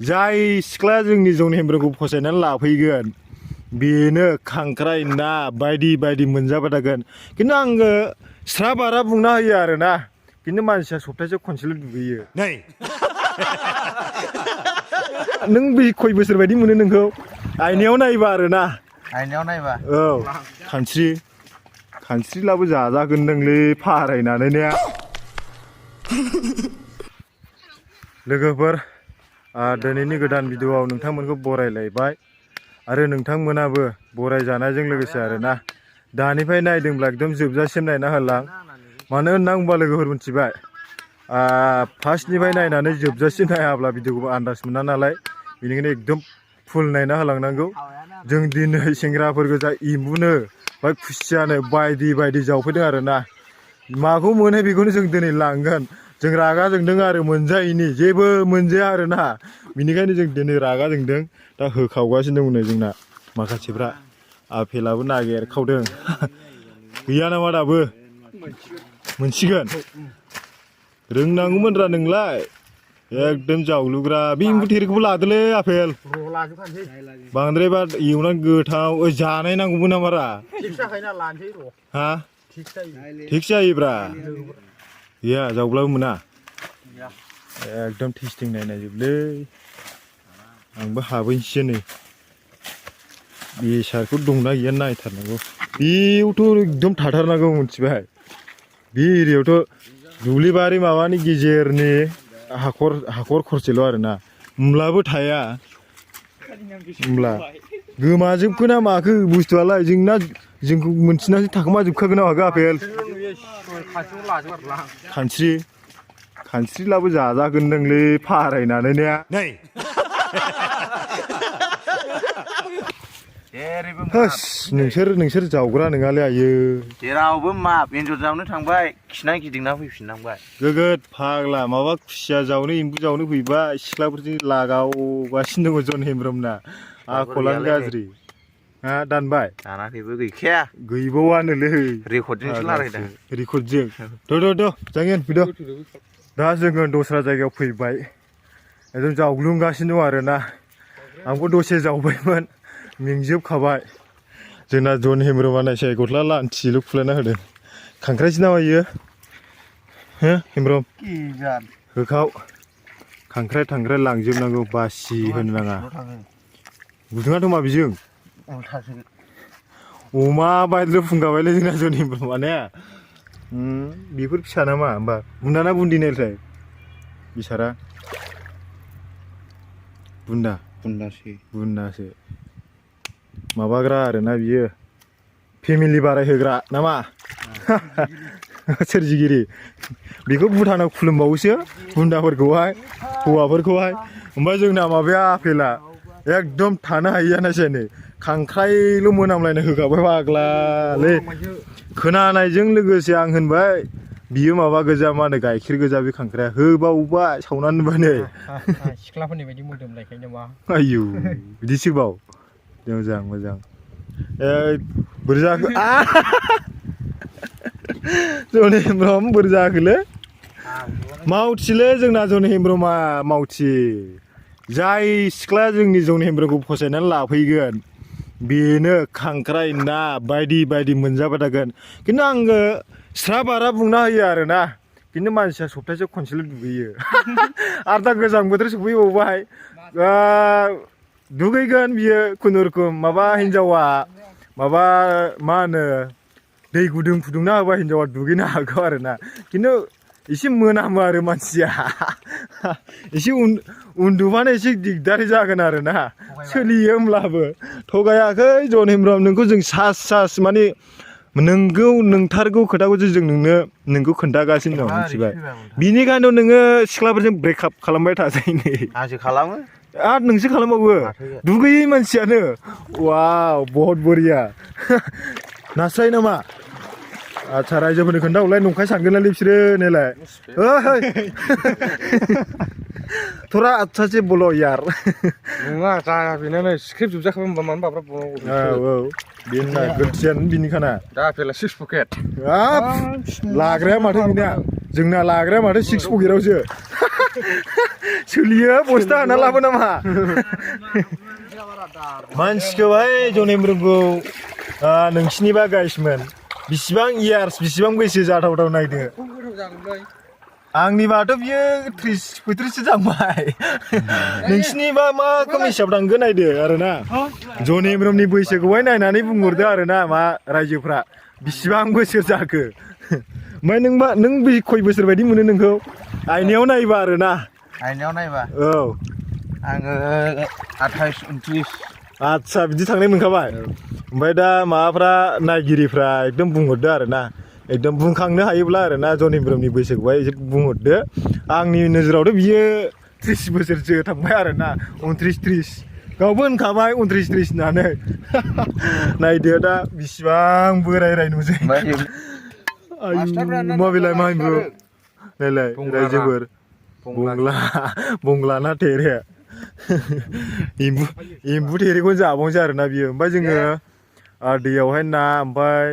जाय सिख्लाया जोंनि जन हेम्ब्रमखौ फसायनानै लाफैगोन बेनो खांख्राइ ना बायदि बायदि मोनजाबाय थागोन। खिन्थु आङो स्रा बारा बुंना होयो आरोना, खिन्थु मानसिया सप्तासेयाव खनसेल' दुगैयो। नों खय बोसोर बायदि मोनो नोंखौ आयनायाव नायबा आरोना, आयनायाव नायबा औ खानस्रिलाबो जाजागोन नोंलै फारायनानै ने। लोगोफोर दिनैनि गोदान भिडिअ'आव नोंथांमोनखौ बरायलायबाय आरो नोंथांमोनाबो बरायजानायजों लोगोसे आरोना दानिफ्राय नायदोंब्ला एकदम जोबजासिम नायना होलां। मानो होनना बुंबा लोगोफोर मिथिबाय, फार्स्टनिफ्राय नायनानै जोबजासिम नायाब्ला भिडिअ'खौ आन्दाज मोना नालाय, बेनिखायनो एकदम फुल नायना होलांनांगौ। जों दिनै सेंग्राफोर गोजा एम्बुनो बा खुसियानो बायदि बायदि जावफैदों आरोना। माखौ मोनो बेखौनो जों दिनै लांगोन। जों रागा जोंदों आरो मोनजायैनि जेबो मोनजाया आरोना, बेनिखायनो जों दिनै रागा जोंदों। दा होखावगासिनो दं जोंना माखासेफ्रा। आफेलाबो नागिरखावदों। गैया नामा दाबो? मोनसिगोन। रोंनांगौमोनरा नोंलाय एकदम जावलुग्रा। बे एम्बु थेरेखौबो लादोलै आफेल। बांद्रायबा एवनानै गोथाव जानाय नांगौमोन नामारा? हा थिग जायोब्रा। गैया जावब्लाबो मोना। एकदम टेस्टिं नायनायजोबलै। आंबो हाबैसै नै। बेसारखौ दंना गैया नायथारनांगौ। बेयावथ' एकदम थाथारनांगौ मिथिबाय। बे एरियायावथ' दुब्लिबारि माबानि गेजेरनि हाखर खरसेल' आरोना, होमब्लाबो थाया। होमब्ला गोमाजोबखो ना माखो बुस्थुआलाय? जोंखौ मोनथिनासो थाखोमाजोबखागोन ना माखो आफेल? खानस्रिलाबो जाजागोन नोंलै फारायनानै ने। नोंसोर जावग्रा नङालै आयो। जेरावबो माप एन्जर जावनो थांबाय खिनानै गिदिंना फैफिननांबाय। गोगोद फाग्ला माबा खुसिया जावनो एम्बु जावनो फैबाय सिख्लाफोरजों लागावगासिनो दङ जन हेम्ब्रमना। आखलानो गाज्रि। हा दानबाय? दानाखैबो गैखाया। गैबावानोलै। रेकर्डजोंसो रायलायदों। रेकर्डजों। द' जागोन फैद'। दा जोङो दस्रा जायगायाव फैबाय। एकदम जावग्लुंगासिनो दं आरोना। आंबो दसे जावबायमोन मेंजोबखाबाय। जोंना जन हेम्ब्रमआ नायसै गस्ला लान्थिल' खुलायना होदों। खांख्राइसो नामा इयो? हो हेम्ब्रम? होखाव। खांख्राइ थांख्राइ लांजोबनांगौ बासि होनो नाङा। गुदुङाथ' मा बिजों? अमा बायदिल' फुंगाबायलै जोंना जन हेम्ब्रमआ ने। बेफोर फिसा नामा होमबा? बुन्दा ना बुन्दि नायलाय बिसारा? बुन्दासो। माबाग्रा आरोना बियो फेमिलि बारायहोग्रा नामा? सोरजिगिरि। बेखौ भुटानाव खुलुमबावोसो बुन्दाफोरखौहाय हौवाफोरखौहाय। ओमफ्राय जोंना माबाया आफेला एकदम थानो हायि जानोसै नै खांख्राइल' मोनामलायनो होखाबाय फाग्लालै। खोनानायजों लोगोसे आं होनबाय बियो माबा गोजा मा होनो गाइखेर गोजा बे खांख्राइया। होबावबाय सावनानै नुबाय नै। सिख्लाफोरनि बायदि मोदोमलायखायो नामा? आयौ बिदिसो बाव। मोजां। बोरै जाखो? जन हेम्ब्रम बोरै जाखोलै? मावथिलै जोंना जन हेम्ब्रमआ मावथि। जाय सिख्लाया जोंनि जन हेम्ब्रमखौ फसायनानै लाफैगोन बेनो खांख्राइ ना बायदि बायदि मोनजाबाय थागोन। खिन्थु आङो स्रा बारा बुंना होयो आरोना, खिन्थु मानसिया सप्तासेयाव खनसेल' दुगैयो। आरो दा गोजां बोथोर सफैबावबाय। दुगैगोन बियो खुनुरुखुम। माबा हिन्जावा माबा मा होनो दै गुदुं फुदुंना होबा हिन्जावा दुगैनो हागौ आरोना, खिन्थु एसे मोनामो आरो मानसिया। एसे उन्दुबानो एसे दिगदारि जागोन आरोना। सोलियो होमब्लाबो थगायाखै जन हेम्ब्रम, नोंखौ जों सास माने नंथारगौ खोथाखौसो जों नोंखौ खोन्थागासिनो दं मिथिबाय। बिनिखायनो नोङो सिख्लाफोरजों ब्रेकआप खालामबाय थाजायो नै। आंसो खालामो। आरो नोंसो खालामबावो दुगैयै मानसियानो। वाव बहुत बरिया। नास्राय नामा? आदसा रायजोफोरनो खोन्थाहरलाय नंखाय सानगोनलाय बिसोरो नायलाय। थरा अच्छा से बोलो यार। नङा जाया बेनो स्क्रिप्ट जोबजाखाबाय होनबा मानो बाब्रा बुंनांगौ? औ बेनो गोथियानो बिनिखाना। दा आफेला 6 पकेट। हाब लाग्राया माथो बिना, जोंना लाग्राया माथो 6 पकेटावसो। सोलियो बस्था होना लाबो नामा मानसिखौहाय जनेमब्रोमखौ नोंसिनिबा गाइसमोन बिसिबां इयार्स बिसिबां बैसो जाथावथाव नायदो आंनिबाथ' बियो 30-35सो जांबाय नोंसिनिबा मा रोखोम हिसाब थांगोन नायदो आरोना जनेमब्रोमनि बैसोखौहाय नायनानै बुंहरदो आरोना मा रायजोफ्रा बिसिबां बोसोर जाखो ओमफ्राय नों खय बोसोर बायदि मोनो नोंखौ आयनायाव नायबा आरोना आयनायाव नायबा औ आङो 28-29 आदसा बिदि थांनाय मोनखाबाय ओमफ्राय दा माबाफ्रा नायगिरिफ्रा एकदम बुंहरदो आरोना एकदम बुंखांनो हायोब्ला आरोना जनेमब्रोमनि बैसोखौहाय एसे बुंहरदो आंनि नोजोरावथ' बियो 30 बोसोरसो थांबाय आरोना 29-30 गावबो होनखाबाय 29-30 होननानै नायदो दा बिसिबां बोराय नुसै माबेलाय मा होनबो नायलाय रायजोफोर बंग्ला थेरे एम्बु थेरेखौनो जाबावनोसै आरोना बियो ओमफ्राय जोङो दैयावहाय ना ओमफ्राय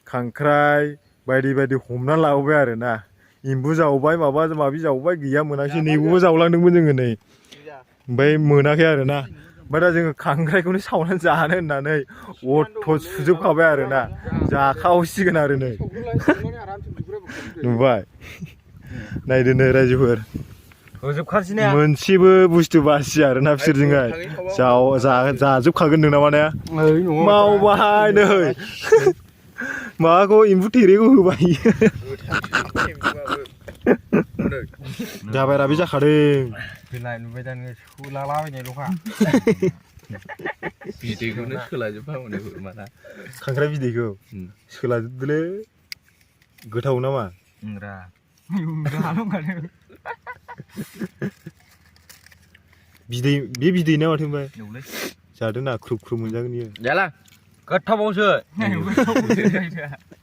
खांख्राइ बायदि बायदि हमना लाबोबाय आरोना एम्बु जावबाय माबा माबि जावबाय गैया मोनाखिसै नैबो जावलांदोंमोन जोङो नै ओमफ्राय मोनाखै आरोना ओमफ्राय दा जोङो खांख्राइखौनो सावनानै जानो होननानै अथ' सुजोबखाबाय आरोना जाखावसिगोन आरो नै नुबाय नायदो नै रायजोफोर मोनसेबो बुस्थु बासिया आरोना बिसोरजोंहाय जाजोबखागोन नोंना माने मावबाय नै माबाखौ एम्बु थेरेखौ होबाय जाबाय राबि जाखादों नुबाय दा नोङो सोलालाबायनायल'खा बिदैखौनो सोलाजोबबाय माना खांख्राइ बिदैखौ सोलाजोबदोलै गोथाव नामा बिदै बे बिदै ना माथो ओमफ्राय जादों ना ख्रुब ख्रुब मोनजागोन इयो जाला गोथावबावसो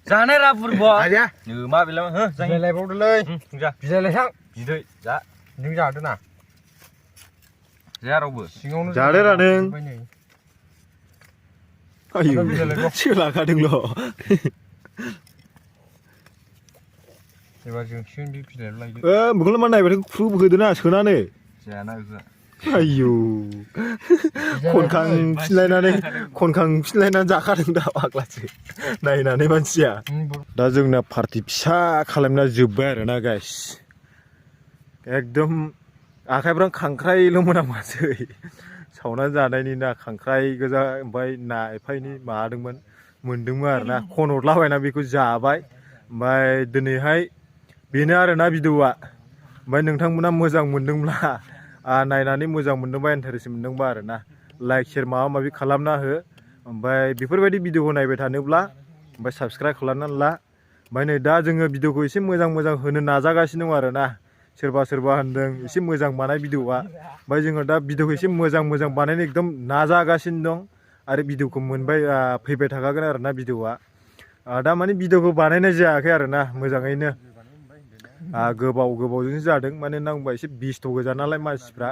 जानाय राफुरबो मा बेलाय हो बिलायबावदोलै बिलायलायसां बिदै जा नों जादो ना जाया रावबो सिङावनो जादो ना नों आयु सोलाखादोंल' एबार जोंसिगोन बे बिलायल' लायदो बेखौल' मा नायबाथाय ख्रुब होदोना सोनानै जायाना बेखौ आयु खनखांफिनलायनानै जाखादों दा फाग्लासो नायनानै मानसिया दा जोंना पार्टि फिसा खालामना जोब्बाय आरोना गाइस एकदम आखाइफ्रा खांख्राइल' मोनामासै सावनानै जानायनि ना खांख्राइ गोजा ओमफ्राय ना एफा एनै माबादोंमोन मोनदोंमोन आरोना खनहरलाबायना बेखौ जाबाय ओमफ्राय दिनैहाय बेनो आरोना भिडिअ'आ ओमफ्राय नोंथांमोना मोजां मोनदोंब्ला नायनानै मोजां मोनदोंबा इन्टारेस्ट मोनदोंबा आरोना लाइक शेयार माबा माबि खालामना हो ओमफ्राय बेफोरबायदि भिडिअ'खौ नायबाय थानोब्ला ओमफ्राय साबस्क्राइब खालामनानै ला ओमफ्राय नै दा जोङो भिडिअ'खौ एसे मोजां होनो नाजागासिनो दं आरोना सोरबा होनदों एसे मोजां बानाय भिडिअ'आ ओमफ्राय जोङो दा भिडिअ'खौ एसे मोजां बानायनो एकदम नाजागासिनो दं आरो भिडिअ'खौ फैबाय थाखागोन आरोना भिडिअ'आ दा माने भिडिअ'खौ बानायनाय जायाखै आरोना मोजाङैनो गोबावजोंसो जादों माने नांबा एसे बेस्थ' गोजा नालाय मानसिफ्रा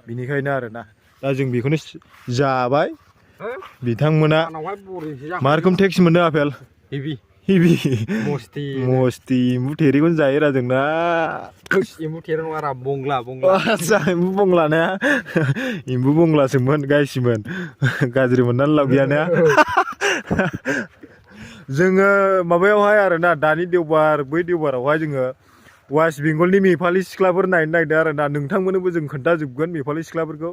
बिनिखायनो आरोना दा जों बेखौनो जाबाय बिथांमोना मा रोखोम टेक्स मोनदों आपेल हेभि मस्ति एम्बु थेरेखौनो जायोरा जोंना एम्बु थेरे नङा बंग्ला आदसा एम्बु बंग्लाना एम्बु बंग्लासोमोन गायसिमोन गाज्रि मोननानै लाब गैयाना जोङो माबायावहाय आरोना दानि देवबार बै देवबारावहाय जोङो वेस्ट बेंगलनि नेपालि सिख्लाफोर नायनो नागिरदों आरोना नोंथांमोननोबो जों खोन्थाजोबगोन नेपालि सिख्लाफोरखौ